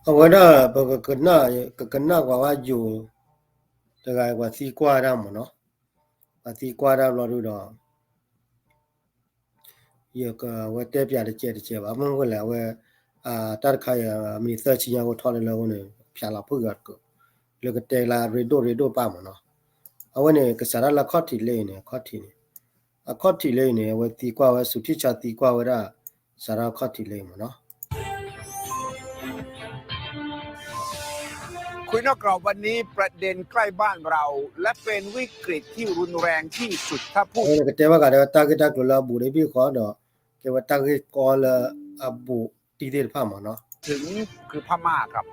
အဝဲဒၣ် ပကကနၣ် ကကနၣ်ကွၢ်ဝဲယိၤ တဂၤပှၤသံကွၢ်တၢ်မ့ၢ်နီၤ, ပှၤသံကွၢ်တၢ်ဘျီဒုဒီး ယကဝဲတဲပၠးတကဲးတကဲးဘၣ်, မ့ၢ်ဝဲလဲၣ် အဝဲ တၢ်တခါအံၤ မံးနံးသၢဆံညါ အိၣ်ထီၣ်လၢလၢအဃိန့ၣ် ဖၠးလီၤဖုၣ်က့ၤအီၤတက့ၢ်, လၢကတဲလၢအရ့ဒိၣ်ရ့ဒိၣ်ပၢ်မ့ၢ်နီၤ. အဝဲန့ၣ် ကစးထီၣ်လၢအခီၣ်ထံးလၢအံၤန့ၣ် အခီၣ်ထံးန့ၣ် အခီၣ်ထံးလၢအံၤန့ၣ် အဝဲသံကွၢ်ဝဲ စူၤထံၣ်ဆါသံကွၢ်ဝဲဒၣ် စးထီၣ်အခီၣ်ထံးလၢအံၤမ့ၢ်နီၤ. คุยนอกกรอบวันนี้ประเด็นใกล้บ้านเราและเป็นวิกฤตที่รุนแรงที่สุดถ้าพูด အဝဲန့ၣ်ကတဲဘၣ်ဃးဒီး တၢ်ဂ့ၢ်တၢ်ကျိၤလၢအဘူးဒ်ဘ့ၣ်ဃီဒီး ကဲဝဲတၢ်ဂ့ၢ်ကီလၢအဘူးတံၢ်သ့ၣ်တဖၣ်မ့ၢ်နီၤ. ถึงคือพม่าครับ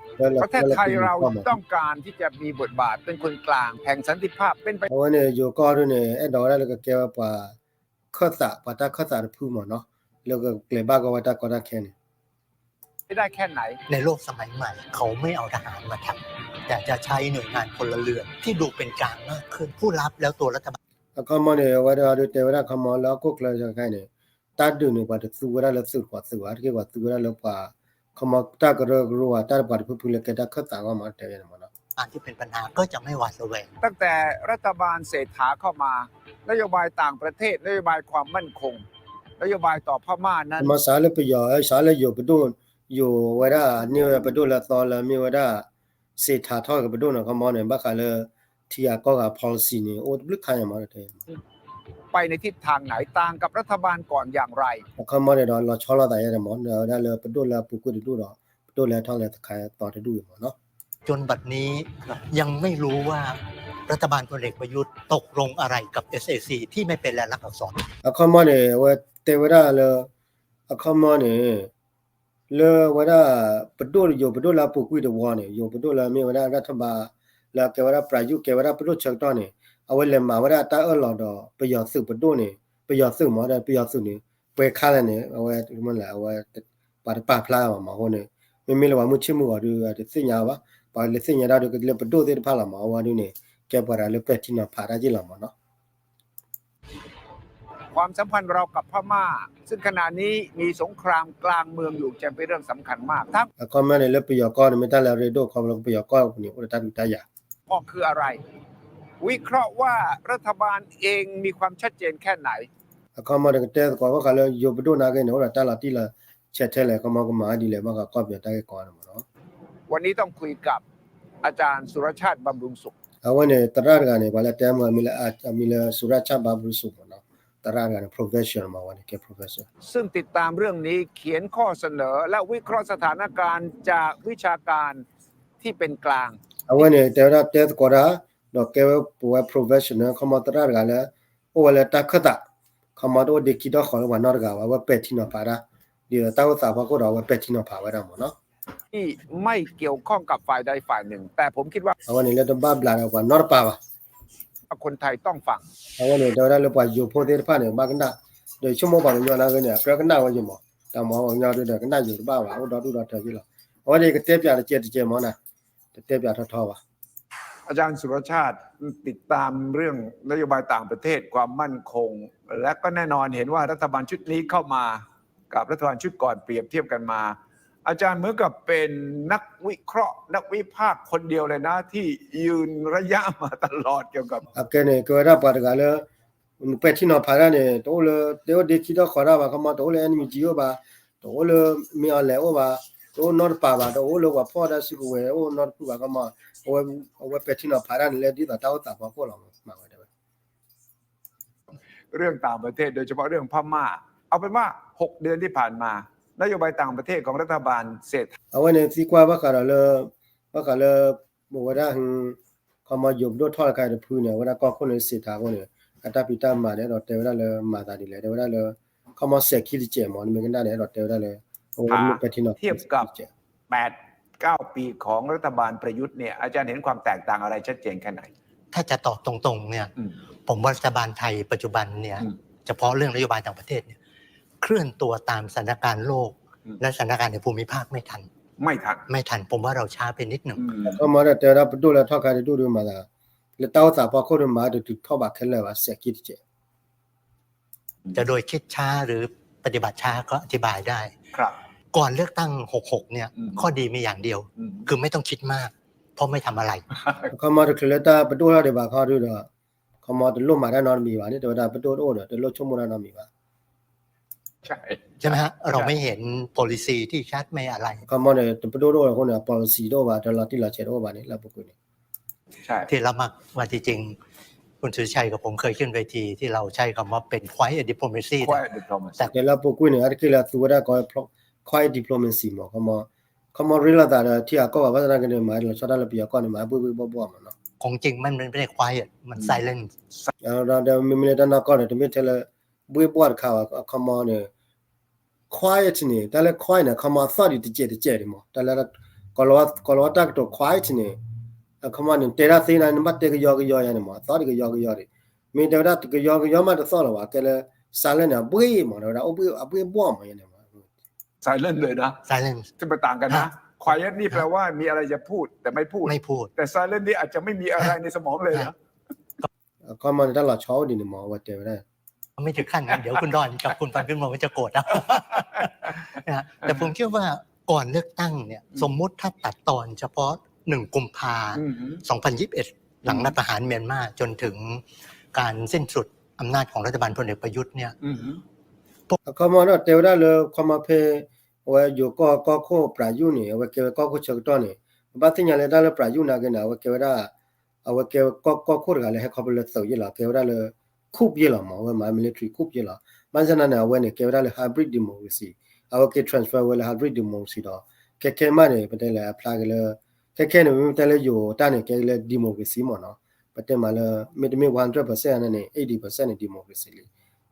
ประเทศไทยเราต้องการที่จะมีบทบาทเป็นคนกลางแห่งสันติภาพเป็นไป အဝဲန့ၣ် ယိၤကီၢ်ဒ်န့ၣ် အဲၣ်ဒိးဝဲဒၣ်လၢကကဲဝဲပှၤခၢၣ်သး ပှၤတၢ်ခၢၣ်သးတဖုမ့ၢ်နီၤ, လၢကကျဲၤဘၣ်ကီဝဲတၢ်ကီတၢ်ခဲန့ၣ် ได้แค่ไหน ในโลกสมัยใหม่เขาไม่เอาทหารมาทำแต่จะใช้หน่วยงานพลเรือนที่ดูเป็นกลางมากขึ้นผู้รับแล้วตัวรัฐบาล အခီမီန့ၣ် အဝဲဒၣ်ဒုးတဲဝဲဒၣ်အခီမီလၢဟီၣ်ခိၣ်ချၢခဲအံၤန့ၣ် တၢ်ဒုးန့ၣ် ပှၤတသူဝဲဒၣ်လၢသုးတပှၤသုးဘၣ်, တက့ၢ်ပှၤသူဝဲဒၣ်လၢပှၤ ခီမီတၢ်ကရၢကရိဝဲ တၢ်တပှၤတဖုဖုလၢကဲတၢ်ခၢၣ်သးအဂီၢ်မ့ၢ်တဲဝဲန့ၣ်မ့ၢ်နီၤ. ที่เป็นปัญหาก็จะไม่หวาดระแวง ตั้งแต่รัฐบาลเศรษฐาเข้ามา นโยบายต่างประเทศ นโยบายความมั่นคง นโยบายต่อพม่านั้น မ့ၢ်စးလၢပယီၤ စးလၢယိၤပဒိၣ် ယိၤဝဲဒၣ် န့ၢ်ဝဲပဒိၣ်လၢအသီလၢမ့ၢ်ဝဲဒၣ် စ့ထးထီၣ်က့ၤပဒိၣ်န့ၣ် ခီမီန့ၣ် ဘၣ်ဃးလၢ ထံဂၤကီၢ်ဂၤ policy န့ၣ် အိၣ်တဘျုးခါညါမ့ၢ်နီၤ ไปในทิศทางไหน ต่างกับรัฐบาลก่อนอย่างไร အခီမီန့ၣ်ဒီး လီၤဆီလိာ်သးယါန့ၣ်မ့ၢ် ဝဲဒၣ်လၢပဒိၣ်လၢအပူၤကွံာ်တဒူၣ်ဒီး ပဒိၣ်လၢအထီၣ်လၢတခါသီတဒူၣ်အံၤမ့ၢ်နီၤ. จนบัดนี้ยังไม่รู้ว่า รัฐบาลพลเอกประยุทธ์ตกลงอะไรกับ เอสเอซี ที่ไม่เป็นลายลักษณ์อักษร အခီမီန့ၣ် အဝဲတဲဝဲဒၣ်လၢ အခီမီန့ၣ် လၢဝဲဒၣ် ပဒိၣ် ယိၤပဒိၣ်လၢအပူၤကွံာ်တဝီန့ၣ် ယိၤပဒိၣ်လၢမ့ၢ်ဝဲဒၣ် รัฐบาล လၢကဲဝဲဒၣ် ประยุทธ์ ကဲဝဲဒၣ်ပဒိၣ်ဆၢကတီၢ်န့ၣ် အဝဲလဲၤမၤဝဲဒၣ်တၢ်အၢၣ်လီၤဒီး ပယီၤသုးပဒိၣ်န့ၣ် ပယီၤသုးမ့ၢ်ဒီး ပယီၤသုးန့ၣ် ပှဲၤခါလဲၣ်န့ၣ် အဝဲ အဝဲ ပှၤတပာ်ဖျါဘၣ်မ့ၢ်အဃိန့ၣ် မ့မ့ၢ်လၢပှၤမုၢ်ဆ့ၣ်မုၢ်ဂီၤဒုး တသ့ၣ်ညါဘၣ်, ပှၤလၢသ့ၣ်ညါတၢ်ဒုး ကလၢပဒိၣ်သ့ၣ်တဖၣ်လီၤမ့ၢ် အဝဲဒုးန့ၣ် ကဲပှၤတဂၤလၢပဲာ်ထံနီၤဖးတၢ်ယ့ၢ်လီၤမ့ၢ်နီၤ. ความสัมพันธ์เรากับพม่า ซึ่งขณะนี้มีสงครามกลางเมืองอยู่ จะเป็นเรื่องสำคัญมาก ทั้ง အခီမီန့ၣ် လၢပယီၤကီၢ်န့ၣ် မ့ၢ်တၢ်လၢအရ့ဒိၣ်ခီဖျိလၢပယီၤကီၢ်န့ၣ် အိၣ်ဒီးတၢ်ဒုးတၢ်ယၤ ออกคืออะไร วิเคราะห์ว่ารัฐบาลเองมีความชัดเจนแค่ไหน အခီမီန့ၣ် ကတဲသကိးဘၣ်ဃးလၢယိၤပဒိၣ်နာ်က့န့ၣ် အိၣ်ဒီးတၢ်လီၤတံၢ်လီၤဆဲးထဲလဲၣ် အခီမီကမၤဒ်လဲၣ် ဘၣ်ဃးကီၢ်ပယီၤတၢ်ဂ့ၢ်ကီန့ၣ်မ့ၢ်နီၤ. วันนี้ต้องคุยกับอาจารย์สุรชาติ บำรุงสุข အဝဲန့ၣ်သရၣ်တဂၤန့ၣ် ပှၤလၢတဲမ့ၢ်မံၤလၢ အမံၤလၢ สุรชาติ บำรุงสุข မ့ၢ်နီၤ, သရၣ်တဂၤန့ၣ် professor မ့ၢ်ဝဲန့ၣ် ကဲ professor ซึ่งติดตามเรื่องนี้ เขียนข้อเสนอและวิเคราะห์สถานการณ์จากวิชาการที่เป็นกลาง အဝဲန့ၣ် တဲဝဲဒၣ်တဲသကိးတၢ် ဒီးကဲဝဲပဝဲ professional ခီမီသရၣ်တဂၤလၢ အိၣ်ဝဲလၢတၢ်ခၢၣ်သး ခီမီတအိၣ်ဒ့ခံဒီၣ်ဃီလၢပှၤနီတဂၤဘၣ် အဝဲပဲာ်ထံနီၤဖးတၢ် ဒ်သိးတၢ်အိၣ်သးဖီခိၣ်ဒီးအဝဲပဲာ်ထံနီၤဖးဝဲဒၣ်မ့ၢ်နီၤ. ที่ไม่เกี่ยวข้องกับฝ่ายใดฝ่ายหนึ่ง แต่ผมคิดว่า အဝဲန့ၣ်လၢတဘၣ်ဘျးဒီးပှၤနီတပၤဘၣ် คนไทยต้องฟัง အဝဲန့ၣ် တဲဝဲဒၣ်လၢပှၤယိၤဖိသ့ၣ်တဖၣ်န့ၣ် ဘၣ်ကနၣ် ဒီးဆိကမိၣ်ပှၤကညီနာ်က့န့ၣ် အကြၢးကနၣ်ဝဲယံၤမး တၢ်မၤပှၤကညီဒုဒီးကနၣ်ယိၤတဘၣ်ဘၣ် အိၣ်ဒီဒူၣ်ဒီထၢယ့ၢ်လီၤ. အဝဲန့ၣ်ကတဲပၠးတကဲးတကဲးမးနၤ တတဲပၠးထီထီဘၣ် อาจารย์สุรชาติติดตามเรื่องนโยบายต่างประเทศความมั่นคง และก็แน่นอนเห็นว่ารัฐบาลชุดนี้เข้ามากับรัฐบาลชุดก่อนเปรียบเทียบกันมา อาจารย์เหมือนกับเป็นนักวิเคราะห์นักวิพากษ์คนเดียวเลยนะที่ยืนระยะมาตลอดเกี่ยวกับ အကဲန့ၣ် ကဲဝဲဒၣ်ပှၤတဂၤလၢ ပဲာ်ထံနီၤဖးတၢ်န့ၣ် တအိၣ်လၢ တအိၣ်ဒ့ခံဒီၣ်ဃီတၢ်ဘၣ် ခီမီ တအိၣ်လၢ NUG အိၣ်ဘၣ် တအိၣ်လၢ မင်းအောင်လှိုင် အိၣ်ဘၣ် တအိၣ်နီတပၤဘၣ် တအိၣ်လၢပှၤဖီၣ်တၢ်စုကဝဲၤ အိၣ်နီတဖုဘၣ် ခီမီ အဝဲပဲာ်ထံနီၤဖးတၢ်န့ၣ်လၢဒ်သိးတၢ်အိၣ်သးဖီခိၣ်လီၤ မၤဝဲတဲဝဲ เรื่องต่างประเทศ โดยเฉพาะเรื่องพม่า เอาเป็นว่า หกเดือนที่ผ่านมา นโยบายต่างประเทศของรัฐบาลเศรษฐา အဝဲန့ၣ်သံကွၢ်ဘၣ်ဃးဒီးလၢ ဘၣ်ဃးလၢ ပဝဲဒၣ် ခီမီယိၤပဒိၣ်ထီၣ်တခါတဖုန့ၣ် အဝဲဒၣ်ကီၢ်ခိၣ်န့ၣ် စ့ထးအဃိန့ၣ် အတၢ်ဖံးတၢ်မၤန့ᣣ် အဲၣ်ဒိးတဲဝဲဒၣ်လၢမၤသးဒ်လဲၣ် တဲဝဲဒၣ်လၢ ခီမီစဲးခံတစဲးမး နမ့ၢ်ကနၣ်န့ၣ် အဲၣ်ဒိးတဲဝဲဒၣ်လၢ အဝဲပဲာ်ထံနီၤဖး เทียบกับ แปด เก้าปีของรัฐบาลประยุทธ์เนี่ย อาจารย์เห็นความแตกต่างอะไรชัดเจนแค่ไหน ถ้าจะตอบตรงๆเนี่ย อืม ผมว่ารัฐบาลไทยปัจจุบันเนี่ย อืม เฉพาะเรื่องนโยบายต่างประเทศเนี่ย เคลื่อนตัวตามสถานการณ์โลก อืม และสถานการณ์ในภูมิภาคไม่ทัน ไม่ทัน ไม่ทัน ผมว่าเราช้าไปนิดหนึ่ง อืม ခီမီဒီးတဲဝဲဒၣ်ပဒိၣ်လၢထီၣ်ခါတဒူၣ်ဒုးမၤသး လၢတၢ်အိၣ်သးဖီခိၣ်ဒုးမၤတတုၤထီၣ်ဘးခဲလၢာ်ဘၣ် စဲးခံတစဲး จะโดยคิดช้าหรือปฏิบัติช้าก็อธิบายได้ ครับ ก่อนเลือกตั้งหกหกเนี่ย อืม ข้อดีมีอย่างเดียว อืม คือไม่ต้องคิดมาก เพราะไม่ทำอะไร ခီမီတချုးလၢတၢ်ပဒိၣ်ထီၣ်ဒံးဘၣ်ခီဒုဒီး ခီမီတလိၣ်မၤတၢ်နီတမံၤဘၣ်န့ၣ် တဲဝဲဒၣ်ပဒိၣ်တအိၣ်ဒီး တလိၣ်ဆိကမိၣ်တၢ်နီတမံၤဘၣ် ใช่ ใช่ไหมฮะ เราไม่เห็น policy ที่ชัดไม่อะไร ခီမီန့ၣ် ပဒိၣ်တအိၣ်အဃိန့ၣ် အ policy တအိၣ်ဘၣ် တၢ်လီၤတံၢ်လီၤဆဲးတအိၣ်ဘၣ်န့ၣ် လၢပူၤကွံာ်န့ၣ် ใช่ ที่เรามักว่าจริงๆ คุณสุทธิชัยกับผมเคยขึ้นเวทีที่เราใช้คำว่าเป็น quiet diplomacy นะ แต่လၢပူၤကွံာ်န့ၣ် အါတက့ၢ်လၢသူဝဲဒၣ်ကိး quiet diplomacy မး ခီမီ ခီမီရ့လိာ်သးဒီးထံဂၤကီၢ်ဂၤ ဘၣ်ဆၣ်သနာ်က့န့ၣ် မၤလီၤဆီတၢ်လၢပယီၤကီၢ်န့ၣ် မၤဘှ့ၣ်ဘှ့ၣ်ဘှီၣ်ဘှီၣ်မးနီၤ ของจริงมันไม่ได้ quiet มัน silence ဒီးမ့မ့ၢ်လၢတၢ်နီၢ်ကီၢ်န့ၣ် တမ့ၢ်ထဲလၢ ဘှ့ၣ်ဘှီၣ်တခါဘၣ် အခီမီန့ၣ် quiet န့ၣ် တၢ်လၢ quiet န့ၣ် အခီမီအသီၣ်ဒံးတစဲးတစဲးဒံးမး တၢ်လၢ ကိးလီၤဝဲတၢ်ကတိၤ quiet န့ၣ် အခီမီန့ၣ် တဲဒၣ်သ့န့ၣ် နဘၣ်တဲကယီကယီယါန့ၣ်မး အသီၣ်ဒံးကယီကယီဒံး မ့ၢ်တဲဝဲဒၣ်ကယီကယီမးတသီၣ်လၢၤဘၣ် ကဲလၢ silent န့ၣ် အဘှ့ၣ်မး တဲဝဲဒၣ် အိၣ်ဘှ့ၣ်အဘှ့ၣ်ဘှီၣ်မးယါန့ၣ်မး silent เลยนะ silent จะไปต่างกันนะ quiet นี่แปลว่ามีอะไรจะพูดแต่ไม่พูด ไม่พูด แต่ silent นี่อาจจะไม่มีอะไรในสมองเลยนะ အခီမီန့ၣ် တၢ်လီၤဆီအိၣ်ဒံးန့ၣ်မး အဝဲတဲဝဲဒၣ် ไม่ถึงขั้นนั้น เดี๋ยวคุณดอนกับคุณปันขึ้นมาก็จะโกรธแล้ว นะฮะ แต่ผมเชื่อว่าก่อนเลือกตั้งเนี่ย สมมุติถ้าตัดตอนเฉพาะหนึ่งกุมภา สองพันยี่สิบเอ็ด หลังรัฐประหารเมียนมาจนถึงการสิ้นสุดอำนาจของรัฐบาลพลเอกประยุทธ์เนี่ย အခီမီန့ၣ် တဲဝဲဒၣ်လၢ ခီမီဖဲ အဝဲယိၤကီၢ်ကီၢ်ခိၣ်ပြးယူၣ်န့ၣ် အဝဲကဲဝဲကီၢ်ခိၣ်ဆၢကတီၢ်န့ၣ် ပဘၣ်သ့ၣ်ညါလၢတၢ်လၢပြးယူၣ်နာ်က့န့ၣ် အဝဲကဲဝဲဒၣ် အဝဲကဲဝဲကီၢ်ခိၣ်တဂၤလၢဟဲခီဖျိလၢသုးယ့ၢ်လီၤ ကဲဝဲဒၣ်လၢ coup ယ့ၢ်လီၤမး အဝဲမၤ military coup ယ့ၢ်လီၤ ဘၣ်ဆၣ်သနာ်က့န့ၣ် အဝဲန့ၣ် ကဲဝဲဒၣ်လၢ hybrid democracy အဝဲက့ၤ transfer ဝဲလၢ hybrid democracy ဒီး ခဲခဲမးန့ၣ် ပတဲလၢအဖျါက့ၤလၢ ခဲခဲန့ၣ် မ့ၢ်တဲလၢယိၤတၢ်န့ၣ် ကဲလၢ democracy မးနီၤ ပတဲမးလၢ မ့တမ့ၢ် one hundred percent န့ၣ် eighty percent န့ၣ် democracy လံ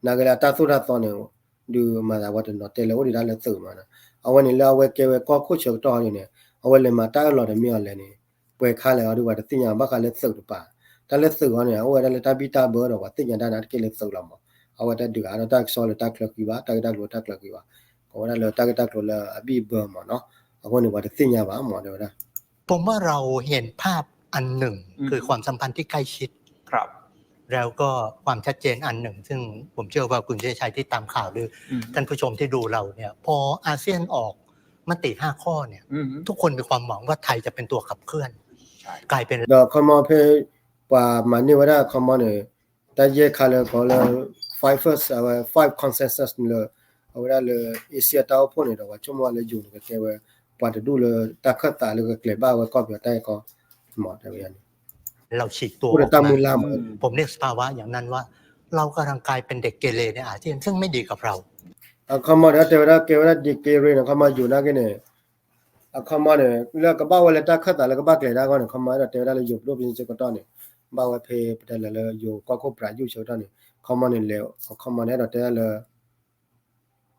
နာ်က့လၢအတၢ်သိၣ်တၢ်သီန့ၣ် ဒုးမၤသးဝဲတနီၤတဲလၢအိၣ်ဒံးဒၣ်လၢသုးမးနီၤ အဝဲန့ၣ်လၢအဝဲကဲဝဲကီၢ်ခိၣ်ဆၢကတီၢ်န့ၣ် အဝဲလဲၤမၤတၢ်အၢၣ်လီၤဒီးမ့ၢ်အီၤလဲၣ်န့ၣ် ပှဲၤခါလဲၣ်အီၤဒုး ပှၤတသ့ၣ်ညါဘၣ်ဃးလၢသုးတပၤ တၢ်လၢသုးအီၤန့ၣ် အအိၣ်ဝဲဒၣ်လၢတၢ်ဘံၣ်တၢ်ဘၢဒီး ပှၤသ့ၣ်ညါတၢ်န့ၣ်တက့ၢ်လၢသုးလီၤမး အဝဲတၢ်ဒုးဂၤဒီးတၢ်ကစီၣ်လၢတၢ်ချၢဃံဘၣ် တၢ်ဂ့ၢ်တၢ်ကျိၤတၢ်ချၢဃံဘၣ် ကိးဝဲဒၣ်လၢတၢ်ဂ့ၢ်တၢ်ကျိၤလၢအဘံၣ်အဘၢမးနီၤ အဃိန့ၣ် ပှၤတသ့ၣ်ညါဘၣ်မးတဲဝဲဒၣ် ผมว่าเราเห็นภาพอันหนึ่ง คือความสัมพันธ์ที่ใกล้ชิด ครับ แล้วก็ความชัดเจนอันหนึ่ง ซึ่งผมเชื่อว่าคุณเชษชัยที่ตามข่าว หรือท่านผู้ชมที่ดูเราเนี่ย พออาเซียนออกมติห้าข้อเนี่ย ทุกคนมีความหวังว่าไทยจะเป็นตัวขับเคลื่อน ใช่ กลายเป็น ဒီးခီမီဖဲ ပှၤမၤန့ၢ်ဝဲဒၣ်ခီမီန့ၣ် တၢ်ယဲၢ်ခါလၢကီးလၢ five first အဝဲ five consensus လၢ အဝဲဒၣ်လၢ Asia တၢ်အိၣ်ဖှိၣ်န့ၣ်ဒီး ပှၤဆိကမိၣ်ဝဲလၢယိၤန့ၣ် ကကဲဝဲ ပှၤတဒူၣ်လၢတၢ်ခၢၣ်သးလၢကကျဲၤဘၣ်ဝဲကီၢ်ပယီၤတၢ်ဂ့ၢ်ကီ မးတဲဝဲန့ၣ် เราฉีกตัวออกมา အိၣ်ဒီးတၢ်မုၢ်လၢ်မး ผมเรียกสภาวะอย่างนั้นว่า เรากำลังกลายเป็นเด็กเกเรในอาเซียน ซึ่งไม่ดีกับเรา အခီမီဒီးတဲဝဲဒၣ်ကဲဝဲဒၣ် เด็กเกเร န့ၣ် ခီမီယိၤနာ်က့န့ၣ် အခီမီန့ၣ် လၢကဘၣ်ဝဲလၢတၢ်ခၢၣ်သးလၢကဘၣ်ကျဲၤတၢ်အဂီၢ်န့ၣ် ခီမီဒီးတဲဝဲဒၣ်လၢယိၤပဒိၣ်ပဆၢကတီၢ်န့ၣ် ဘၣ်ဝဲဖဲပတဲလၢယိၤကီၢ်ခိၣ်ပြးယူၣ်ဆၢကတီၢ်န့ၣ် ခီမီန့ၣ်လဲၤ အခီမီန့ၣ်အဲၣ်ဒိးတဲဒၣ်လၢ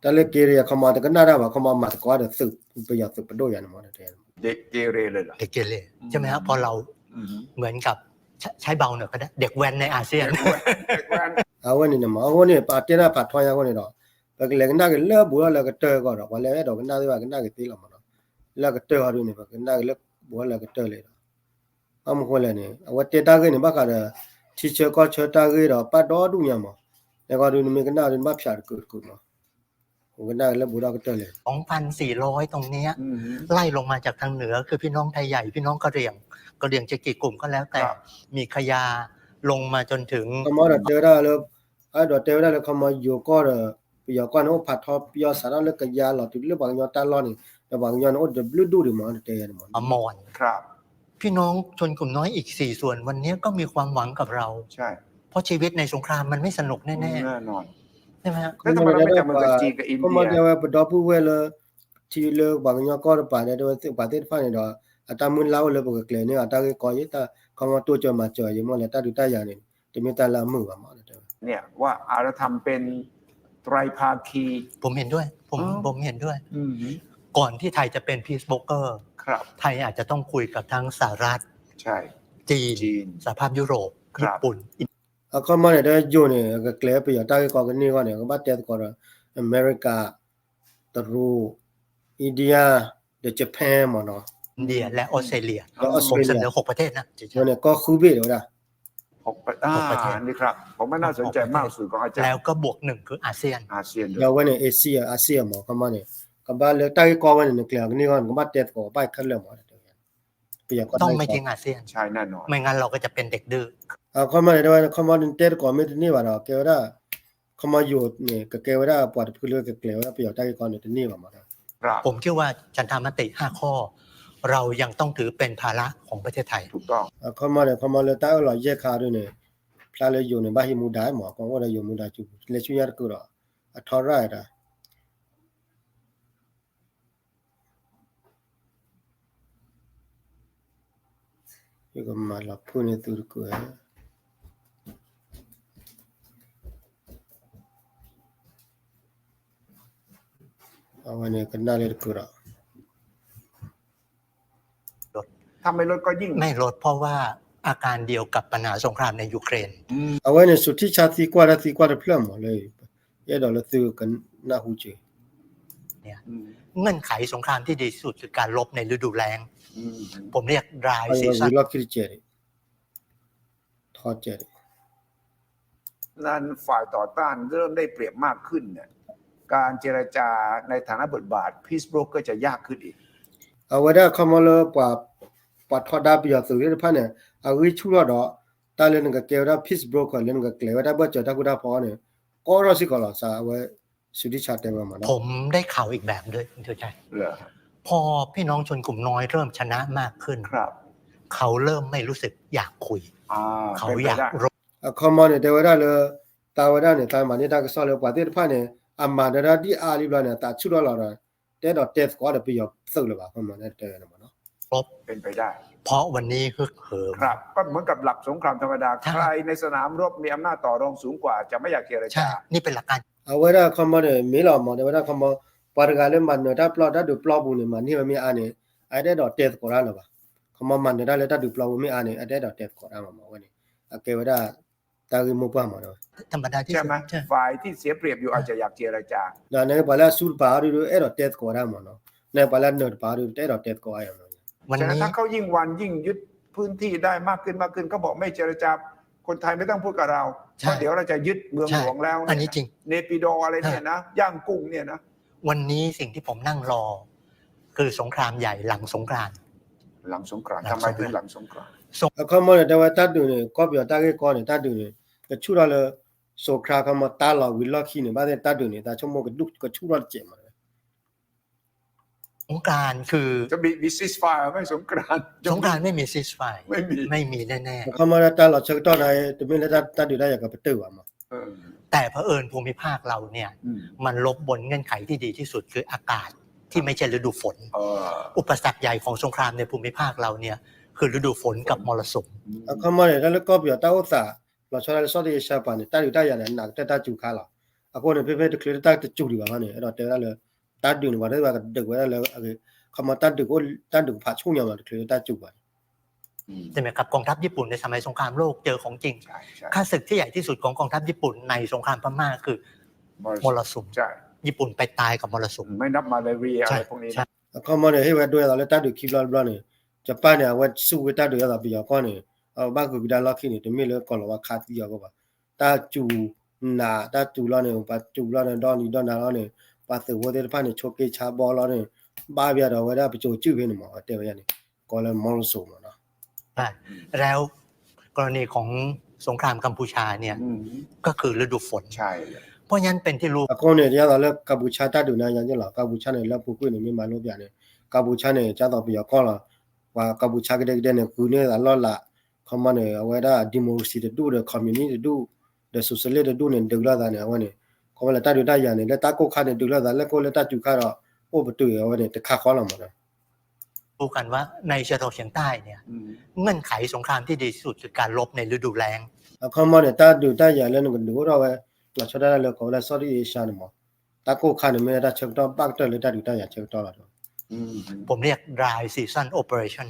တၢ်လၢ เกเร အခီမီတကနၣ်တၢ်ဘၣ် ခီမီမၤသကိးဒီးသုး ပယီၤသုးပဒိၣ်ယါန့ၣ်မး เกเรเลยเหรอ เด็กเกเร ใช่ไหมฮะ พอเรา เหมือนกับ ใช้เบาหน่อยก็ได้ เด็กแว้นในอาเซียน အဝဲန့ၣ်န့ၣ်မး အဃိန့ၣ် ပတဲနၢ်ဖးထီညါအဃိန့ၣ်ဒီး ပကလဲၤကနၣ်က့ၤလၢဘူးထီၣ်လၢကတၢၢ်အဂီၢ်ဒီး ပှၤလၢအဲၣ်ဒိးကနၣ်သ့ၣ်တဖၣ်ကနၣ်က့ၤသ့လီၤမးနီၤ လၢကတၢၢ်အီၤဒ်န့ၣ် ပကနၣ်က့ၤလၢဘူးထီၣ်လၢကတၢၢ်လံဒီး ဘၣ်မနုၤဃိလဲၣ်န့ၣ် အဝဲတဲတၢ်ဂ့ၢ်န့ၣ် ဘၣ်ဃးဒီး ထံဆၢကီၢ်ဆၢတၢ်ဂ့ၢ်ဒီးပာ်ဒီဒူၣ်ညါမး တဲကီးဒုးနမ့ၢ်ကနၣ်ဒုးနဘၣ်ဖျါတကုာ်တကုာ်မး ကနၣ်က့ၤလၢဘူးထီၣ်ကတၢၢ်လံ สองพันสี่ร้อย ตรงเนี้ย อืม ไล่ลงมาจากทางเหนือ คือพี่น้องไทยใหญ่ พี่น้องกะเหรี่ยง กะเหรี่ยงจะกี่กลุ่มก็แล้วแต่ ครับ มีขยาลงมาจนถึง ခီမီဒီးတဲဝဲဒၣ်လၢ အဲၣ်ဒိးတဲဝဲဒၣ်လၢခီမီယိၤကီၢ်ဒီး ပယီၤကီၢ်န့ၣ် အိၣ်ဖးထီပယီၤစးထီၣ်လၢကယၤလီၤ တုၤလၢပှၤကညီတၢ်လီၢ်န့ၣ် ဒီးပှၤကညီန့ၣ် အိၣ်တဘျုးဒူၣ်ဒံးမး တဲယါန့ၣ်မး อมร ครับ พี่น้องชนกลุ่มน้อยอีกสี่ส่วน วันนี้ก็มีความหวังกับเรา ใช่ เพราะชีวิตในสงครามมันไม่สนุกแน่ๆ แน่นอน ใช่ไหมฮะ แล้วทำไมเราไม่จับมือกับจีนกับอินเดีย ခီမီတဲဝဲပဒီပုၢ်ဝဲၢ်လၢ ထံလၢပှၤကညီကီၢ်တပၤန့ၣ် တဲဝဲပှၤသ့ၣ်တဖၣ်န့ၣ်ဒီး အတၢ်မုၢ်လၢ်အိၣ်လၢပကကျဲၤန့ၢ် အတၢ်ဂ့ၢ်ကီယဲၢ်တၢ် ခီမီတိစၢၤမၤစၢၤယဲၢ်မးလဲၣ် တၢ်ဒုးတၢ်ယၤန့ၣ် တမ့ၢ်တၢ်လၢအမုာ်ဘၣ်မး เนี่ยว่าอารยธรรมเป็นไตรภาคี ผมเห็นด้วย ผม อ๋อ ผมเห็นด้วย อืม ก่อนที่ไทยจะเป็น peace broker ครับ ไทยอาจจะต้องคุยกับทั้งสหรัฐ ใช่ จีน จีน สหภาพยุโรป ครับ ญี่ปุ่น အခီမီန့ၣ် တၢ်ယိၤန့ၣ် ကကျဲၤပယီၤတၢ်ဂ့ၢ်ကီကန့ၢ်အဂီၢ်န့ၣ် ကဘၣ်တဲသကိးဒီး အမဲရကၤ တရူး India ဒီး Japan မးနီၤ อินเดียและออสเตรเลีย ဒီး Australia ผมเสนอหกประเทศนะ အဝဲန့ၣ် ကီၢ်ဃုဘ့ၣ်တဲဝဲဒၣ် หกประ อ่า หกประเทศ นี่ครับ ผมว่าน่าสนใจมาก สูตรของอาจารย์ แล้วก็บวกหนึ่งคืออาเซียน อาเซียนด้วย ဒီးအဝဲန့ၣ် Asia Asia မး ခီမီန့ၣ် ကဘၣ်လၢတၢ်ဂ့ၢ်ကီဝဲန့ၣ် နကျဲၤအီၤကန့ၢ်ဂီၢ် နကဘၣ်တဲသကိးဘၣ်ခဲလၢာ်မး ပယီၤကီၢ် ต้องไม่ทิ้งอาเซียน ใช่ แน่นอน ไม่งั้นเราก็จะเป็นเด็กดื้อ အခီမီန့ၣ် တဲဝဲ ခီမီန့ၣ် နတဲသကိးမ့ၢ်တန့ၢ်ဘၣ်ဒီး ကဲဝဲဒၣ် ခီမီယိၤန့ၣ် ကကဲဝဲဒၣ်ပှၤတဖုလၢကကျဲၤဝဲဒၣ်ပယီၤတၢ်ဂ့ၢ်ကီန့ၣ် တန့ၢ်ဘၣ်မး ผมคิดว่าฉันทามติห้าข้อ เรายังต้องถือเป็นภาระของประเทศไทย ถูกต้อง အခီမီန့ၣ် ခီမီလၢတၢ်အၢၣ်လီၤယဲၢ်ခါဒ်န့ၣ် ဖျါလၢယိၤန့ၣ် ဘၣ်ဟံးမူဒါမး ကီၢ်အိၣ်ဒီးယိၤမူဒါစူၤ လဲၤဆူညါတကုာ်ဒီး အထီရၣ်ဒၣ် ယကမၤလီၤဖုၣ်န့ၢ်သုတကုာ်ဧါ အဝဲန့ၣ်ကနၣ်လၢတကုာ်ဒီး ทำไมรถก็ยิ่ง ไม่ลดเพราะว่าอาการเดียวกับปัญหาสงครามในยูเครน အဝဲန့ၣ် စူၤထံၣ်ဆါသံကွၢ်တၢ်သံကွၢ်တဖျၢၣ်မးလၢ ယအဲၣ်ဒိးလၢသုကနၢ်ဟူက့ၤ เงื่อนไขสงครามที่ดีที่สุดคือการรบในฤดูแล้ง ผมเรียก dry season လီၢ်ခံတကဲး ထီကဲး นั้นฝ่ายต่อต้านเริ่มได้เปรียบมากขึ้นเนี่ย การเจรจาในฐานะบทบาท peace broker จะยากขึ้นอีก အဝဲဒၣ်ခီမီလၢ ပှၤထီဒါပယီၤသုးသ့ၣ်တဖၣ်န့ၣ် အဂံၢ်ဆူၣ်ထီၣ်ဒီး တၢ်လၢနကကဲဝဲဒၣ် peace broker လၢနကကျဲၤဝဲဒၣ်ဘၢၣ်စၢၤတၢ်ဃူတၢ်ဖိးန့ၣ် ကီထီၣ်စ့ၢ်ကီးလီၤ စးအဝဲ စူၤထံၣ်ဆါတဲဝဲမးနီၤ ผมได้ข่าวอีกแบบด้วย พอพี่น้องชนกลุ่มน้อยเริ่มชนะมากขึ้น เขาเริ่มไม่รู้สึกอยากคุย เขาอยากรบ အခီမီန့ၣ် တဲဝဲဒၣ်လၢ သးဝဲဒၣ်န့ၣ် သးမၤန့ၢ်တၢ်ကစီၣ်လၢပှၤသ့ၣ်တဖၣ်န့ၣ် အမၤဒၣ်ဒၣ်ဒ်အါလံဘျီန့ၣ် အသးဆူၣ်ထီၣ်လီၤဒီး တအဲၣ်ဒိးတဲသကိးဒီးပယီၤသုးလၢၤဘၣ် အခီမီန့ၣ်တဲဝဲဒၣ်မးနီၤ เพราะวันนี้ฮึกเหิม ครับ ก็เหมือนกับหลักสงครามธรรมดา ใครในสนามรบมีอำนาจต่อรองสูงกว่าจะไม่อยากเจรจา นี่เป็นหลักการ အဝဲဒၣ်ခီမီန့ၣ် မ့ၢ်လီၤမး တဲဝဲဒၣ်ခီမီ ပှၤတဂၤလၢမၤနၢၤတၢ်ပျီ တၢ်ဒုးပျီပူၤန့ၣ် မၤန့ၢ်ဝဲမ့ၢ်အါန့ၣ် အတအဲၣ်ဒိးတဲသကိးတၢ်လၢၤဘၣ် ခီမီမၤနၢၤတၢ်လၢတၢ်ဒုးပျီပူၤမ့ၢ်အါန့ၣ် အတအဲၣ်ဒိးတဲသကိးတၢ်မးမး အဝဲန့ၣ် အကဲဝဲဒၣ် တၢ်ဂ့ၢ်မိၢ်ပှၢ်မး ธรรมดาที่สุด ฝ่ายที่เสียเปรียบอยู่อาจจะอยากเจรจา ဒီးန့ၣ်ပှၤလၢအစူၢ်တပၤအီၤဒုး အဲၣ်ဒိးတဲသကိးတၢ်မးနီၤ န့ၣ်ပှၤလၢအနၢၤတပၤအီၤဒုး တအဲၣ်ဒိးတဲသကိးအါအီၤ ฉะนั้นถ้าเขายิ่งวันยิ่งยึดพื้นที่ได้มากขึ้นมากขึ้น เขาบอกไม่เจรจา คนไทยไม่ต้องพูดกับเรา เพราะเดี๋ยวเราจะยึดเมืองหลวงแล้ว อันนี้จริง เนปิดอร์อะไรเนี่ยนะ ย่างกุ้งเนี่ยนะ วันนี้สิ่งที่ผมนั่งรอ คือสงครามใหญ่หลังสงกรานต์ หลังสงกรานต์ ทำไมถึงหลังสงกรานต์ အခီမီန့ၣ် တဲဝဲတၢ်ဒုးန့ၣ် ကီၢ်ပယီၤတၢ်ဂ့ၢ်ကီန့ၣ် တၢ်ဒုးန့ၣ် ကဆူၣ်ထီၣ်လၢ စူၤခရၢ ခီမီ တၢ်လီၤဝံၤလီၢ်ခံန့ၣ် ဘၣ်သ့ၣ်တၢ်ဒုးန့ၣ် တၢ်ဆိကမိၣ်ကဒုးကဆူၣ်ထီၣ်တစဲးမး สงกรานต์คือ จะมี มี ceasefire ไหม สงกรานต์ สงกรานต์ไม่มี ceasefire ไม่มี ไม่มีแน่ๆ အခီမီလၢတၢ်လီၤဆၢကတီၢ်န့ၣ် တမ့ၢ်လၢတၢ်ဒုးတၢ်ယၤကပတုာ်ဘၣ်မး แต่เผอิญภูมิภาคเราเนี่ย มันรบนเงื่อนไขที่ดีที่สุดคืออากาศที่ไม่ใช่ฤดูฝน อุปสรรคใหญ่ของสงครามในภูมิภาคเราเนี่ย คือฤดูฝนกับมรสุม အခီမီန့ၣ် တၢ်လၢကီၢ်ပယီၤတၢ်အိၣ်သး လီၤဆီဒၣ်တၢ်လၢ Southeast Asia ပှၤန့ၣ် တၢ်ဒုးတၢ်ယၤန့ၣ် နးကတၢၢ်တၢ်စူၤခါလီၤ. အဃိန့ၣ် ဖဲဖဲတချုးလၢတၢ်တစူၤဒံးဘၣ်ခီန့ၣ် အဲၣ်ဒိးတဲဝဲဒၣ်လၢ တၢ်ဒုးန့ၣ် ပှၤတဘၣ်ကဒုးဝဲဒၣ်လၢ ခီမီတၢ်ဒုးကအိၣ် တၢ်ဒုးကဖးဆူၣ်ညီမး တချုးလၢတၢ်စူၤဘၣ်န့ၣ် แต่เหมือนกับกองทัพญี่ปุ่นในสมัยสงครามโลกเจอของจริง ใช่ ใช่ ข้าศึกที่ใหญ่ที่สุดของกองทัพญี่ปุ่นในสงครามพม่าคือมรสุม ใช่ ญี่ปุ่นไปตายกับมรสุม ไม่นับมาลาเรียอะไรพวกนี้นะ အခီမီန့ၣ် ဟ့ၣ်ဝဲဒိအသိးလၢတၢ်ဒုးခံဘျီတဘျီန့ၣ် ယပၣ်န့ၣ် အဝဲစူၢ်က့ၤတၢ်ဒုးအသိးပယီၤကီၢ်န့ၣ် အဘၣ်ဂုာ်ကဒါလီၢ်ခံန့ၣ် တမ့ၢ်လၢကီၤလၤဝါခးသံအီၤကီးဘၣ်. တၢ်စူၤနး တၢ်စူၤလီၤန့ၣ် ပှၤစူၤလီၤန့ၣ် ဒီနံၤဒီနၤလီၤန့ၣ် ပှၤသုးဖိသ့ၣ်တဖၣ်န့ၣ် ဆိးက့ဆါဘီလီၤန့ၣ် ဘၣ်ပယီၤဒီးဝဲဒၣ်ပစိၤစုၣ်ဖဲန့ၣ်မး တဲဝဲဒၣ်န့ၣ် ကိးလၢ မီရစိၤ မးနီၤ แล้วกรณีของสงครามกัมพูชาเนี่ยก็คือฤดูฝน เพราะฉะนั้นเป็นที่รู้ အဃိန့ၣ် ဒ်သိးလၢကၢပူၤဆါတၢ်ဒုးန့ၣ် ယၤန့ၣ်လီၤ ကၢပူၤဆါန့ၣ် လၢပူၤကွံာ်န့ၣ် မ့ၢ်မၤလိပၠးန့ၣ် ကၢပူၤဆါန့ၣ် ဒ်သိးပယီၤကီၢ်လီၤ ပှၤကၢပူၤဆါကဒဲကဒဲန့ၣ် ဃုန့ၢ်သးလီၢ်လၤ ခီမီန့ၣ် အဝဲဒၣ် democracy တဒူၣ်ဒီး communist တဒူၣ် ဒီး socialist တဒူၣ်န့ၣ် ဒုးလိာ်သးန့ၣ် အဝဲန့ၣ် ခီမီလၢတၢ်ဒုးတၢ်ယၤန့ၣ် လၢတၢ်ကိၢ်ခါန့ၣ် ဒုးလိာ်သး လၢကိၢ်လၢတၢ်စူၤခါဒီး အိၣ်ပတုာ်အဝဲန့ၣ် တခါဃီလီၤမးနီၤ รู้กันว่าในเอเชียตะวันออกเฉียงใต้เนี่ย เงื่อนไขสงครามที่ดีที่สุดคือการรบในฤดูแล้ง အခီမီန့ၣ် တၢ်ဒုးတၢ်ယၤလၢနကဒုးအိၣ်ထီၣ်ဝဲ လီၤဆီဒၣ်တၢ်လၢကိးဝဲဒၣ် Southeast Asia န့ၣ်မး တၢ်ကိၢ်ခါန့ၣ် မ့ၢ်ဒၣ်တၢ်ဆၢကတီၢ်ဘၣ်ကတၢၢ်လၢတၢ်ဒုးတၢ်ယၤဆၢကတီၢ်လီၤ ผมเรียก dry season operation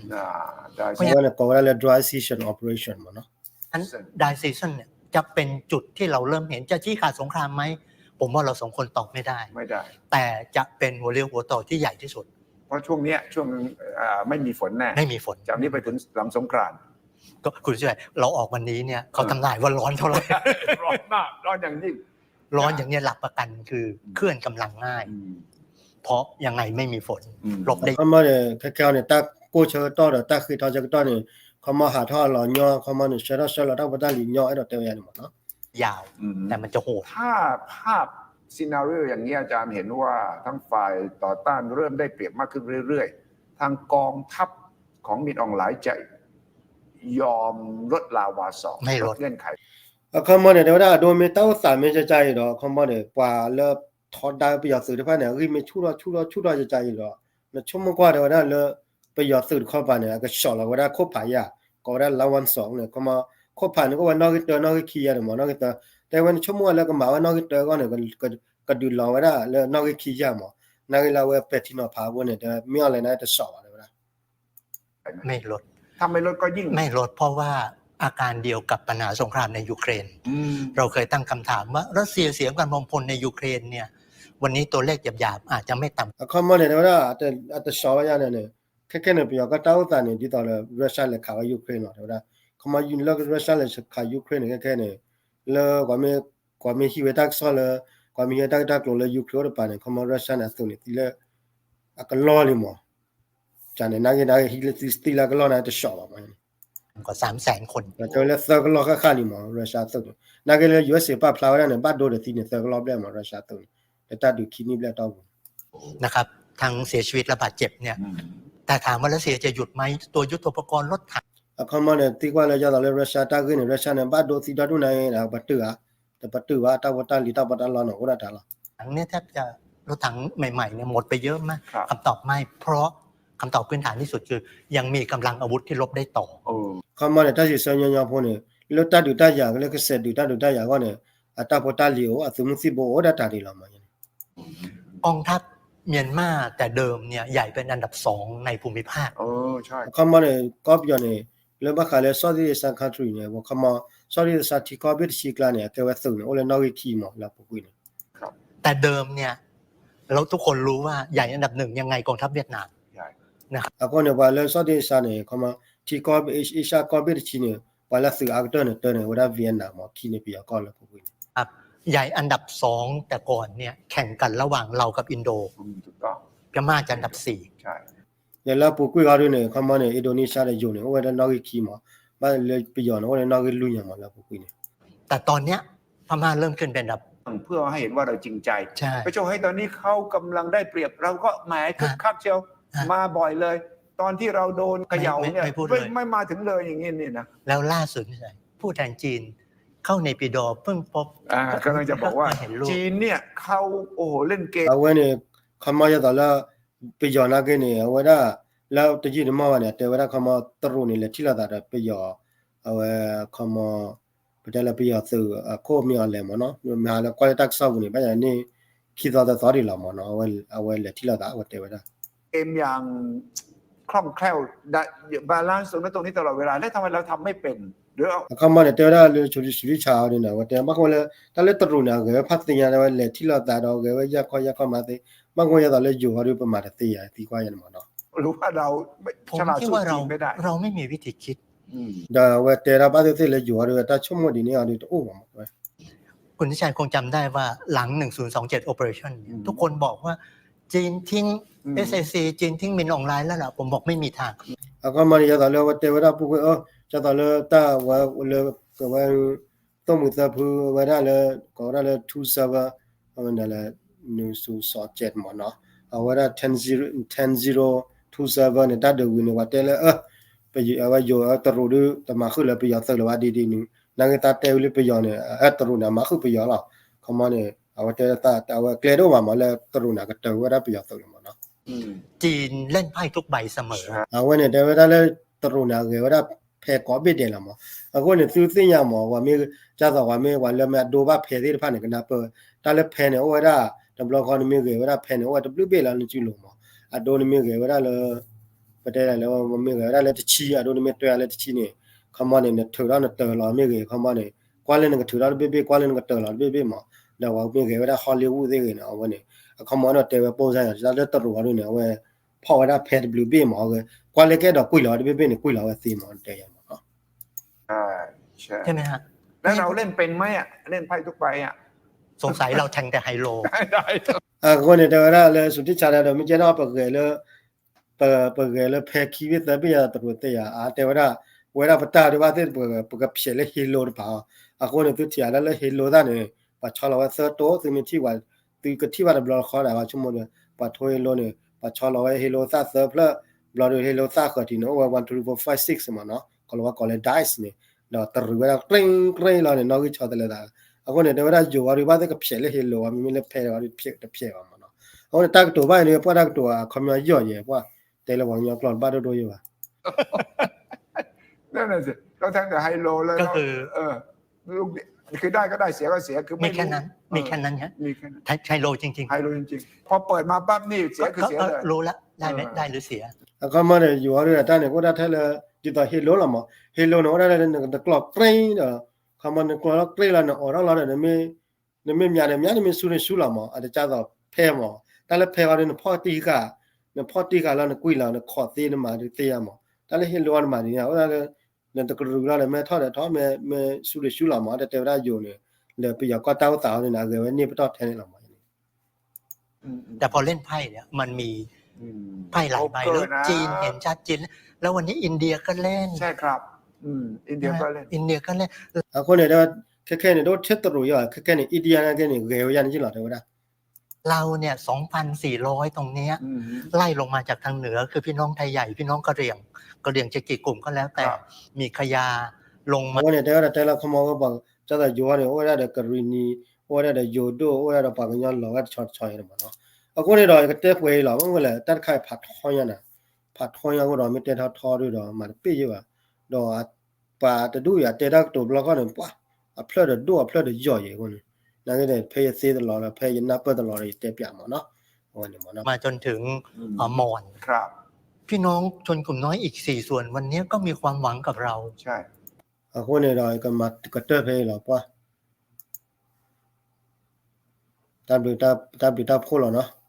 အဝဲန့ၣ်ကိးဝဲဒၣ်လၢ dry season operation မးနီၤ นั้น dry season เนี่ยจะเป็นจุดที่เราเริ่มเห็นจะชี้ขาดสงครามไหม ผมว่าเราสองคนตอบไม่ได้ แต่จะเป็นหัวเรี่ยวหัวต่อที่ใหญ่ที่สุด เพราะช่วงเนี้ยช่วงเอ่อไม่มีฝนแน่ ไม่มีฝน จากนี้ไปถึงหลังสงกรานต์ ก็คุณช่วยเราออกวันนี้เนี่ยเขาทำนายว่าร้อนเท่าไหร่ ร้อนมาก ร้อนอย่างยิ่ง ร้อนอย่างเนี้ยหลักประกันคือเคลื่อนกำลังง่าย อืม เพราะยังไงไม่มีฝน อืม ลบได้ အခီမီန့ၣ် ခဲခဲအံၤန့ၣ် တၢ်ကိၢ်ဆၢကတီၢ်ဒီးတၢ်ဃ့ထီဆၢကတီၢ်န့ၣ် အခီမီဟးထီၣ်အလီၤညီ အခီမီန့ၣ် ဆှၢထီၣ်ဆှၢလီၤတၢ်ဖိတၢ်လံၤညီ အဲၣ်ဒိးတဲဝဲယၤန့ၣ်မးနီၤ ยาว อืม แต่มันจะโหด ถ้าภาพ ซีนาริโอ อย่างนี้ อาจารย์เห็นว่าทางฝ่ายต่อต้านเริ่มได้เปรียบมากขึ้นเรื่อยๆ ทางกองทัพของมินอองหลายจะยอมลดลาวาสอง ไม่ลด ลดเงื่อนไข အခီမီန့ၣ် တဲဝဲဒၣ် အဒိမ့ၢ်တၢ်အိၣ်သးမ့ၢ်ကကအံၤဒီး အခီမီန့ၣ် ပှၤလၢထီဒါပယီၤသုးတဖၣ်န့ၣ် အဂံၢ်မ့ၢ်ဆူၣ်ထီၣ်ဆူၣ်ထီၣ်ဆူၣ်ထီၣ်ကကအံၤဒီး နဆိကမိၣ်ကွၢ်တဲဝဲဒၣ်လၢ ပယီၤသုးတခီပၤန့ၣ် အကဆှီလီၤဝဲဒၣ်ခိၣ်ဖးယၢ် ကိးဝဲဒၣ် လါဝၣ်စီၣ်န့ၣ် အခီမီ ခိၣ်ဖးန့ၣ် ကအိၣ်ဝဲနီၣ်ဂံၢ်တၢ နီၣ်ဂံၢ်ခံယဲၢ်န့ၣ်မး နီၣ်ဂံၢ်တၢ တဲဝဲနဆိကမိၣ်ဝဲလၢကမၤဝဲနီၣ်ဂံၢ်တၢအဂီၢ်န့ၣ် ကဒုးလီၤဝဲဒၣ်လၢနီၣ်ဂံၢ်ခံယဲၢ်မး နာ်က့လၢအဝဲပဲာ်ထံနီၤဖးအဃိန့ၣ် တမ့ၢ်အီၤလဲၣ်န့ၣ် တဆှီဘၣ်တဲဝဲဒၣ် ไม่ลด ถ้าไม่ลดก็ยิ่ง ไม่ลด เพราะว่าอาการเดียวกับปัญหาสงครามในยูเครน อืม เราเคยตั้งคำถามว่ารัสเซียเสียกำลังพลในยูเครนเนี่ย วันนี้ตัวเลขหยาบๆ อาจจะไม่ต่ำ အခီမီန့ၣ် တဲဝဲဒၣ် အတဆှီဝဲယါန့ၣ်န့ၣ် ခဲခဲန့ၣ် ပယီၤကီၢ်တၢ်အိၣ်သးန့ၣ် ဒ်သိးလၢ Russia လဲၤခးဝဲ Ukraine လီၤ တဲဝဲဒၣ် အခီမီလၢ Russia လဲၤခး Ukraine န့ၣ် ခဲခဲန့ၣ် လၢ ကွၢ်မ့ၢ်ဟံးဝဲတၢ်ကစီၣ်လၢ ကွၢ်မ့ၢ်ဟံးဝဲတၢ်ကတၢၢ်ကျိၤလၢ Ukraine အိၣ်တပၤန့ၣ် အခီမီ Russia န့ၣ် အသုးန့ၣ် သံလၢ အကလီၢ်လံမး န့ၣ် နာ်က့ နာ်က့ ဟံးလၢသံလၢကလီၢ်န့ၣ် တဆှီဘၣ်မး กว่าสามแสนคน တဲဝဲလၢသၢကလီၢ်ဃၣ်ဃၣ်လံမး Russia သုးန့ၣ် နာ်က့လၢ ယူအက်စ်အေ ပာ်ဖျါဝဲဒၣ်န့ၣ် ဘၣ်ဒိတသံန့ၣ် သၢကလီၢ်ဘျဲၣ်မး Russia သုးန့ၣ် လၢတၢ်ဒုးခံနံၣ်ဘျဲၣ်တီၢ်ပူၤ นะครับ ทั้งเสียชีวิตและบาดเจ็บเนี่ย แต่ถามว่ารัสเซียจะหยุดไหม ตัวยุทโธปกรณ์รถถัง အခီမီန့ၣ် သံကွၢ်လၢယသးလၢ Russia တၢ်ဂ့ၢ်န့ၣ် Russia န့ၣ် ဘၣ်ဒိသံဒီဒူၣ်န့ၣ် ပတုာ်ဧါ တပတုာ်ဘၣ် တၢ်ဖိတၢ်လံၤတၢ်ပီးတၢ်လီန့ၣ် အိၣ်ဒၣ်တၢ်လီၤ เนี่ยแทบจะรถถังใหม่ๆเนี่ยหมดไปเยอะมาก ครับ คำตอบไม่ เพราะคำตอบพื้นฐานที่สุดคือ ยังมีกำลังอาวุธที่รบได้ต่อ အခီမီန့ၣ် တၢ်စံးဆၢညီညီဖိန့ၣ် လၢတၢ်ဒုးတၢ်ယၤ လၢကစဲးဒုးတၢ်ဒုးတၢ်ယၤအဂီၢ်န့ၣ် အတၢ်ဖိတၢ်လံၤအိၣ် အသုးမုၢ်သံၣ်ဘိအိၣ်ဒၣ်တၢ်ဒ်လီၤမး กองทัพเมียนมาแต่เดิมเนี่ยใหญ่เป็นอันดับสองในภูมิภาค အခီမီန့ၣ် ကီၢ်ပယီၤန့ၣ် လၢဘၣ်ဃးလၢ Southeast Asian country န့ၣ် အခီမီ Southeast Asian ထံကီၢ်ဘ့ၣ်တဆံကျါန့ၣ် အကဲဝဲသုးန့ၣ် အိၣ်လၢနီၣ်ဂံၢ်ခံမး လၢအပူၤကွံာ်န့ၣ် แต่เดิมเนี่ย แล้วทุกคนรู้ว่าใหญ่อันดับหนึ่งยังไงกองทัพเวียดนาม အဃိန့ၣ် ပှၤလၢ Southeast Asia န့ၣ် အခီမီ ထံကီၢ် Asia ကီၢ်ဘ့ၣ်တဆံန့ၣ် ပှၤလၢသုးအါကတၢၢ်န့ၣ် တၢန့ၣ် ဝဲဒၣ် Vietnam မး ခံန့ၣ် ပယီၤကီၢ်လၢပူၤကွံာ်န့ၣ် ครับ ใหญ่อันดับสองแต่ก่อนเนี่ยแข่งกันระหว่างเรากับอินโด พม่าจะอันดับสี่ လၢအပူၤကွံာ်ဃီဒုန့ၣ် အခီမီန့ၣ် Indonesia ဒီးယိၤန့ၣ် အိၣ်ဝဲဒၣ်နီၣ်ဂံၢ်ခံမး ဘၣ်လၢပယီၤန့ၣ် အိၣ်လၢနီၣ်ဂံၢ်လွံၢ်ညါမး လၢအပူၤကွံာ်န့ၣ် แต่ตอนเนี้ย พม่าเริ่มขึ้นเป็นอันดับ เพื่อให้เห็นว่าเราจริงใจ ใช่ ไปโชว์ให้ตอนนี้เขากำลังได้เปรียบ เราก็แหมคึกคักเชียว ฮะ มาบ่อยเลย ตอนที่เราโดนเขย่าเนี่ย ไม่ ไม่พูดเลย ไม่ ไม่มาถึงเลยอย่างนี้นี่นะ แล้วล่าสุดเนี่ยผู้แทนจีนเข้าเนปิดอร์เพิ่งพบ อ่ากำลังจะบอกว่า เห็นรูป จีนเนี่ยเขาโอ้โหเล่นเกม အဝဲန့ၣ် ခီမီယသးလၢ ပယီၤနာ်က့န့ၣ် အဝဲဒၣ် လၢတယံာ်တမီၢ်ဘၣ်န့ၣ် အတဲဝဲဒၣ်ခီမီ တရူးန့ၣ် လဲၤထံၣ်လိာ်သးဒီးပယီၤ အဝဲခီမီ ပတဲလၢပယီၤသုး အခိၣ်မ့ၢ်အီၤလဲၤမးနီၤ မ့ၢ်ဟးလၢကွၢ်လၢတၢ်ကစီၣ်ပူၤန့ၣ် ဘၣ်ယၤန့ၣ် ခံသီသၢသီဒံးလီၤမးနီၤ အဝဲလဲၤထံၣ်လိာ်သး အဝဲတဲဝဲဒၣ် เกมอย่างคล่องแคล่ว ได้ balance ตรงนั้นตรงนี้ตลอดเวลา แล้วทำไมเราทำไม่เป็น หรือ အခီမီန့ၣ် တဲဝဲဒၣ်လၢ ဆူၣ်ဆူၣ်ဆါအီၤန့ၣ် အဝဲတဲ ဘၣ်ဃိလၢ တၢ်လၢတရူးန့ၣ် အဂဲၤဝဲဖးသ့ညါ တဲဝဲလဲၤထံၣ်လိာ်သးဒီး ဂဲၤဝဲယၢ်ခီယၢ်ခီမၤသ့ ဘၣ်ဃိယသးလၢယိၤဟီဒု ပမၤတသ့ယၤ သံကွၢ်ယဲန့ၣ်မးနီၤ ผมคิดว่าเรา เราไม่มีวิธีคิด ဒီးအဝဲတဲဒၣ်ဘၣ်သ့ၣ်သ့ၣ်လၢယိၤဟီဒု တၢ်ဆိကမိၣ်ဒ်န့ၣ်အီၤဒု တအိၣ်ဘၣ်မး คุณทิชัยคงจำได้ว่าหลังหนึ่งศูนย์สองเจ็ด operation เนี่ย อืม ทุกคนบอกว่าจีนทิ้ง อืม เอสเอซี จีนทิ้งมินอองไลน์แล้วล่ะ ผมบอกไม่มีทาง အခီမီန့ၣ် ယသးလၢအဝဲတဲဝဲဒၣ်ပူၤကွံာ်အီၤ ယသးလၢတၢ်ဝဲလၢ ကဝဲ သိၣ်မှံၤသၢဖုဝဲဒၣ်လၢ ကိးဝဲဒၣ်လၢ two seven အဝဲဒၣ်လၢ နုၤစူၤစီၤကဲးမးနီၤ အဝဲဒၣ် ten zero two seven န့ၣ် တၢ်ဒုးဝံၤန့ၣ် ပှၤတဲလၢ အဝဲယိၤတရူးဒု တမၤဃုာ်လၢပယီၤသုးလၢၤဘၣ်ဒ်ဒ်န့ၣ် နာ်က့သးတဲဝံၤလၢပယီၤန့ၣ် အတရူးန့ၣ် အမၤဃုာ်ပယီၤလီၤ ခီမီန့ၣ် အဝဲတဲ အဝဲကျဲတအိၣ်ဘၣ်မးလၢတရူးန့ၣ် အကတၢၢ်ဝဲဒၣ်ပယီၤသုးလၢၤမးနီၤ จีนเล่นไพ่ทุกใบเสมอ အဝဲန့ၣ် တဲဝဲဒၣ်လၢ တရူးန့ၣ် အဂဲၤဝဲဒၣ်ဖဲကိးဘ့ၣ်ဒဲးလီၤမး အဃိန့ၣ် သုသ့ၣ်ညါမး ပှၤမ့ၢ် ကၢ်သိးပှၤမ့ၢ်ပှၤလၢမ့ၢ်အဒိဘၣ်ဖဲသ့ၣ်တဖၣ်န့ၣ် ကနၢ်ပၢၢ် တၢ်လၢဖဲန့ၣ် အိၣ်ဝဲဒၣ် တဘျီဃီန့ၣ်မ့ၢ်ဂဲၤဝဲဒၣ်ဖဲန့ၣ် အိၣ်ဝဲတဘျုးဘ့ၣ်လီၤ နစုလိၤမး အဒိန့ၣ်မ့ၢ်ဂဲၤဝဲဒၣ်လၢ ပတဲဒၣ်လၢ မ့ၢ်ဂဲၤဝဲဒၣ်လၢတဆံ အဒိန့ၣ်မ့ၢ်တွဲလၢတဆံန့ၣ် ခီမီန့ၣ် နထုးထီၣ်နတၢၤလီၤမ့ၢ်ဂ့ၤ ခီမီန့ၣ် ကွၢ်လၢနကထုးထီၣ်တဘ့ၣ်ဘ့ၣ် ကွၢ်လၢနကတၢၤလီၤတဘ့ၣ်ဘ့ၣ်မး ဒီးပှၤမ့ၢ်ဂဲၤဝဲဒၣ် Hollywood သ့ၣ်ဂ့ၤန့ၣ် အဝဲန့ၣ် အခီမီဒီးတဲဝဲပိၢ်စၢ်ယၤ တၢ်လၢတရူးအီၤဒုန့ၣ် အဝဲ ဖီၣ်ဝဲဒၣ်ဖဲတဘျုးဘ့ၣ်မး အဝဲ ကွၢ်လၢကအဲၣ်ဒိးကွံာ်လီၤတဘ့ၣ်ဘ့ၣ်န့ၣ် ကွံာ်လီၤဝဲသ့မး တဲယၤမးနီၤ ใช่ไหมฮะ แล้วเราเล่นเป็นไหมอะ เล่นไพ่ทุกใบอะ สงสัยเราแทงแต่ไฮโล အဃိန့ၣ် တဲဝဲဒၣ်လၢ စူၤတံၢ်ဆါဒၣ်ဒီး မ့ၢ်ကဲထီၣ်ပဂဲၤလၢ ပ ပဂဲၤလၢဖဲခံဘ့ၣ်သၢဘ့ၣ်ယၤတရူးသ့ယၤ အတဲဝဲဒၣ် ဝဲဒၣ်ပတၢ်ဒုးဘၣ်သ့ၣ် ပကဖျဲးလၢဟ့လိတပၤအီၤ. အဃိန့ၣ် သုထံၣ်အါဒၣ်လၢဟ့လိသၣ်န့ၣ် ပှၤဆီလီၤဝဲသၢတိၢ် သုမ့ၢ်ထံၣ်ဝဲ သုကထံၣ်ဘၣ်တဘျီဃီဒီး ပှၤဆိကမိၣ်ဒီး ပှၤထိဟ့လိန့ၣ် ပှၤဆီလီၤဝဲဟ့လိသၣ်သၢဖျၢၣ် ဘျီဒီးဟ့လိသၣ်ဃၢၤထံးန့ၣ် အိၣ်ဝဲ one two three four five six မ့ၢ်နီၤ ကီးလီၤဝဲကိးလၢ dice န့ၣ် ဒီးတရူးဝဲဒၣ် ကြ့ကြ့လီၤန့ၣ် နီၣ်ဂံၢ်ဆီတလဲသး အဃိန့ၣ် တဲဝဲဒၣ်ယိၤဝဲဒုးဘၣ်သ့ၣ်ကဖျဲးလၢဟ့လိဝဲ မ့မ့ၢ်လၢဖဲဒီးတဖျဲးဘၣ်မ့ၢ်နီၤ. အဃိန့ၣ် တၢ်ကတိၤဘၣ်အံၤန့ၣ် ပှၤတၢ်ကတိၤအခီပညီယိာ်ယဲၣ် ပှၤတဲလၢပှၤကညီကျိာ်တဘၣ်ဒိၣ်ဒိၣ်ယိာ်ဘၣ် ก็คือ คือได้ก็ได้ เสียก็เสีย คือไม่รู้ มีแค่นั้น มีแค่นั้นฮะ มีแค่นั้น ไฮโลจริงๆ ไฮโลจริงๆ พอเปิดมาปั๊บนี่ เสียคือเสียเลย ก็รู้ละ ได้ไม่ได้หรือเสีย အခီမီန့ၣ် ယိၤဝဲဒၣ်တၢ်န့ၣ် ကအိၣ်ဒၣ်ထဲလၢ ဒ်သိးဟ့လိလီၤမး ဟ့လိန့ၣ် အိၣ်ဒၣ်လၢနကျိာ်ကြ့ဒီး အခီမီနကျိာ်လီၤကြ့လီၤ နအိးထီၣ်လီၤဒီး နမ့ၢ်မၠးဒီးမၠး နမ့ၢ်ဆူဒီးဆူလီၤမး အတကၢ်သိးဖဲမး တၢ်လၢဖဲဃီဒီး နဖီၣ်တံၢ်ဃာ် နဖီၣ်တံၢ်ဃာ်လီၤ နကွံာ်လီၤ နခိးသ့နမၤဒုးသ့ယါမး တၢ်လၢဟ့လိအီၤနမၤဒ်န့ၣ် အိၣ်ဒၣ်လၢ နတကရူၢ်လီၤဒီး မ့ၢ်ထီၣ်ဒီးထီၣ် မ့ၢ်ဆူဒီးဆူလီၤမး တတဲဝဲဒၣ်ယိၤန့ၣ် ဒီးပယီၤကီၢ်တၢ်အိၣ်သးအီၤန့ၣ် အဂဲၤဝဲန့ၢ်ပတီၢ်ထဲန့ၣ်လီၤမး แต่พอเล่นไพ่เนี่ยมันมีไพ่หลายใบแล้วจีนเห็นชัดเจนแล้ววันนี้อินเดียก็เล่นใช่ครับอินเดียก็เล่นอินเดียก็เล่น အဃိန့ၣ်ဒီး ခဲခဲန့ၣ် ဒိၣ်ထဲတရူးယီၤ ခဲခဲန့ၣ် India နာ်က့န့ၣ် ဂဲၤဝဲယါန့ၣ်ယလီၤ တဲဝဲဒၣ် เราเนี่ย สองพันสี่ร้อย ตรงเนี้ย ไล่ลงมาจากทางเหนือ คือพี่น้องไทยใหญ่ พี่น้องกะเหรี่ยง กะเหรี่ยงจะกี่กลุ่มก็แล้วแต่ ครับ มีขยาลงมา အဃိန့ၣ် တဲဝဲဒၣ် တဲလၢခီမီဝဲပှၤ ကၢ်သိးယိၤန့ၣ် အိၣ်ဝဲဒၣ်ဒီးကရံၣ်နံၤ အိၣ်ဝဲဒၣ်ဒီးယိၤဒိၣ် အိၣ်ဝဲဒၣ်ဒီးပှၤကညီလီၤဝဲတဆီတဆီအံၤန့ၣ်မးနီၤ အဃိန့ၣ်ဒီး ယကတဲပှဲၤအံၤလီၤ မ့ၢ်ဝဲလဲၣ် တၢ်တခါအံၤဖးထီညါနၤ ဖးထီညါအဃိဒီး မ့ၢ်တဲထီထီဒုဒီး မၤတပ့ၢ်ယဲၢ်ဘၣ် ဒီး ပှၤတဒူၣ်အံၤ အတဲတၢ်ကတိၤဘျီခီန့ၣ် ပှၤ အဖျၢၣ်ဒီးဒိၣ် အဖျၢၣ်ဒီးယိာ်ယဲၢ်အဃိန့ၣ် နာ်က့န့ၣ် ဖဲယသ့တလီၤဒီး ဖဲယနၢ်ပၢၢ်တလီၤဒီး ယတဲပၠးမးနီၤ အဝဲန့ၣ်မးနီၤ มาจนถึง เอ่อ มอญ ครับ พี่น้องชนกลุ่มน้อยอีกสี่ส่วน วันนี้ก็มีความหวังกับเรา ใช่ အဃိန့ၣ်ဒီး ကမၤကတၢၢ်ဖဲအံၤလီၤ ပှၤ တၢ်ဘျုးတၢ်ဖှိၣ်လီၤနီၤ